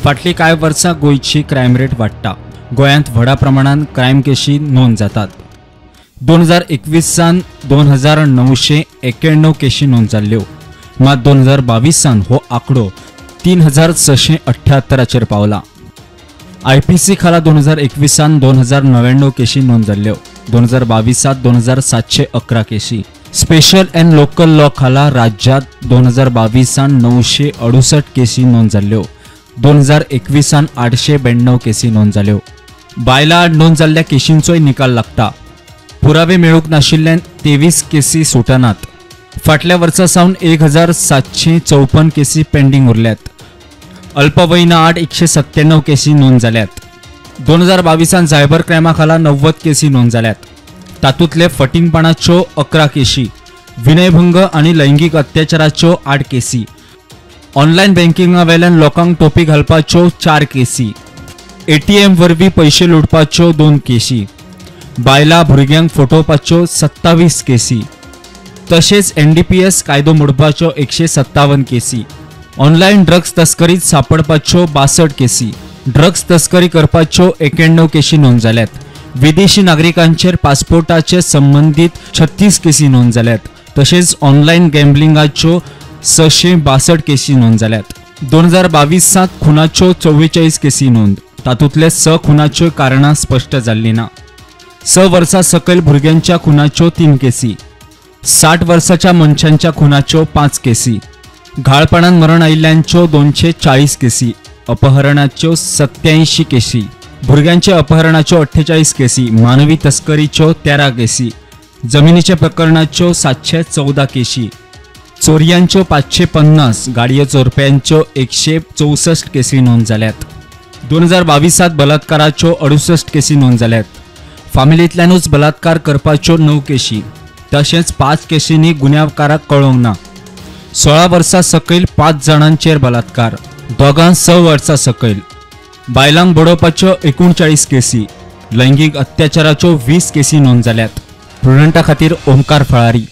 फाटलीं कांय वर्सां गोंयची क्रायम रेट वाडटा. गोंयांत व्हडा प्रमाणान क्रायम केशी नोंद जातात. 2021 2991 केशी नोंद जाल्ल्यो, मात 2022 हो आंकडो 3678 पावला. आयपीसी खाला 2021 2099 केशी नोंद जाल्ल्यो, 2022 2711 केशी. स्पेशल अँड लोकल लॉ खाला राज्यात 2022 968 केशी नोंद जाल्ल्यो, 2021 892 केसी नोंद जाल्यो. बायलां आड नोंद जाल्ल्या केशींचोय निकाल लागता. पुरावे मेळूंक नाशिल्ल्यान 23 केसी सुटनात. फाटल्या वर्सा सावन 1754 केसी पेंडींग उरल्यात. अल्पवयीना आड 197 केसी नोंद जाल्यात. 2022 सायबर क्रायमा खाला 90 केसी नोंद जाल्यात. तातूंतले फटींगपणाच्यो 11 केशी, विनयभंग आनी लैंगीक अत्याचाराच्यो 8 केसी, ऑनलायन बँकिंगा वेल्यान लोकांक टोपी घालपाच्यो 4 केसी, एटीएम वरवीं पयशे लुटपाच्यो 2 केशी, बायलां भुरग्यांक फटोवपाच्यो 27 केसी, तशेंच एनडीपीएस कायदो मोडपाच्यो 157 केसी, ऑनलायन ड्रग्स तस्करीत सापडपाच्यो 62 केसी, ड्रग्स तस्करी करपाच्यो 91 केशी नोंद जाल्यात. विदेशी नागरिकांचेर पासपोर्टाचे संबंदीत 36 केसी नोंद जाल्यात. तशेंच ऑनलायन गॅम्बलिंगाच्यो 662 केसी नोंद जाल्यात. 2022 खुनाच्यो 44 केसी नोंद. तातूंतले 6 खुनाच्यो कारणां स्पश्ट जाल्लीं ना. 6 वर्सां सकयल भुरग्यांच्या खुनाच्यो 3 केसी, 60 वर्साच्या मनशांच्या खुनाच्यो 5 केसी, घाळपणान मरण आयिल्ल्यांच्यो 240 केसी, अपहरणाच्यो 87 केसी, भुरग्यांच्या अपहरणाच्यो 48 केसी, मानवी तस्करीच्यो 13 केसी, जमिनीच्या प्रकरणाच्यो 714 केशी, चोरयांच्यो 550, गाडयो चोरप्यांच्यो 164 केसी नोंद जाल्यात. 2022 बलात्काराच्यो 68 केसी नोंद जाल्यात. फामिलींतल्यानूच बलात्कार करपाच्यो 9 केशी, तशेंच 5 केशींनी गुन्यांवकाराक कळोवंक ना. 16 वर्सां सकयल 5 जाणांचेर बलात्कार, 2 6 वर्सां सकयल, बायलांक बडोवपाच्यो 39 केसी, लैंगीक अत्याचाराच्यो 20 केसी नोंद जाल्यात. प्रुडंटा खातीर ओमकार फळारी.